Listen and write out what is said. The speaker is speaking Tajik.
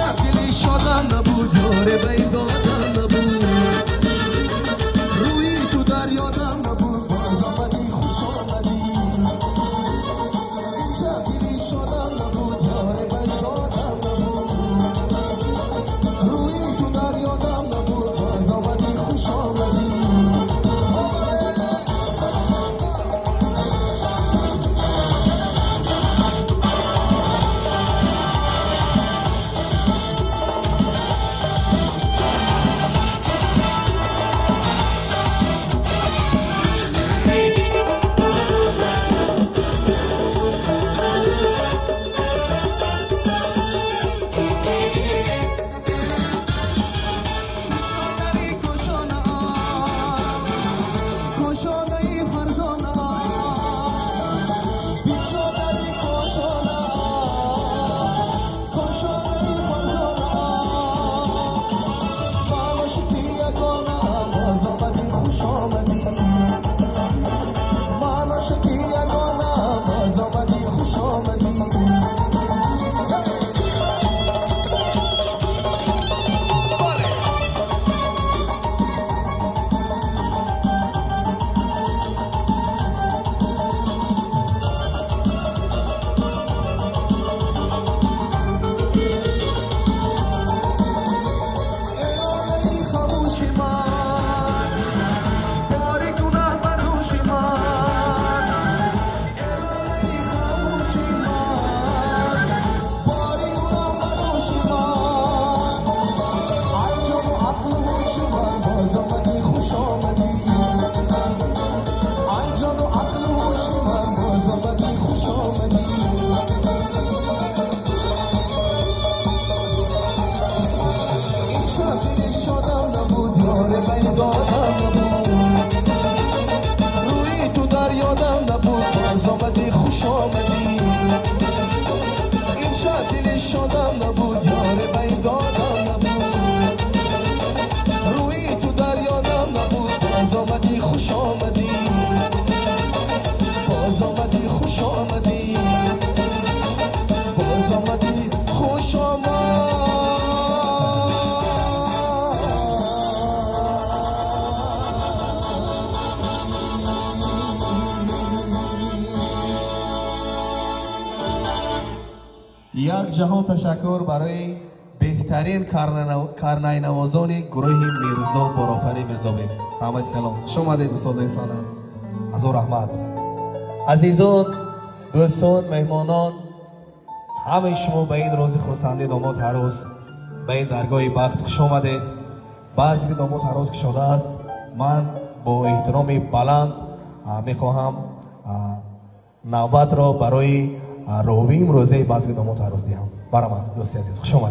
Имшаб дили шодам набуд, ёре бейдодам набуд. Рӯи ту дар ёдам набуд, боз омадӣ, хуш омадӣ. Имшаб дили шодам набуд, ёре бейдодам набуд. Рӯи ту дар ёдам набуд, боз омадӣ, хуш омадӣ. Бисёртари кошонаам, кошонаи фарзонаам. Бисёртари кошонаам, кошонаи фарзонаам. Ман ошиқи ягонаам, боз омадӣ, хуш омадӣ. Ман ошиқи ягонаам, боз омадӣ, хуш омадӣ. Бале! Эй олаи хомӯши ман, бори гуноҳ бар дӯши ман. Эй олаи хомӯши ман, бори гуноҳ бар дӯши ман. Ай ҷону ақлу ҳуши ман, боз омадӣ, хуш омадӣ. Ай ҷону ақлу ҳуши ман, боз омадӣ, хуш омадӣ. Имшаб дили шодам набуд, ёре бейдодам набуд. Рӯи ту дар ёдам набуд, боз омадӣ, хуш омадӣ. Имшаб дили шодам набуд, ёре бейдодам набуд. Рӯи ту дар ёдам набуд, боз омадӣ, хуш омадӣ. Боз омадӣ, хуш омадӣ. Боз омадӣ, хуш омадӣ. Як ҷаҳон ташаккур барои беҳтарин карнайнавозони гурӯҳи Мирзо Боропари Мирзобек. Раҳмати калом. Хуш омадед, устодои санъат. Ҳазор раҳмат. Азизон, дӯстон, меҳмонон, ҳамаи шумо ба ин рӯзи хурсандӣ домод ҳарӯз, ба ин даргоҳи бахт хуш омадед. Базми домод ҳарӯз кушодааст. Ман бо эҳтироми баланд мехоҳам навбатро барои ровии имрӯзаи базми домод ҳарӯз диҳам. Барамад, дӯсти азиз, хуш омадед.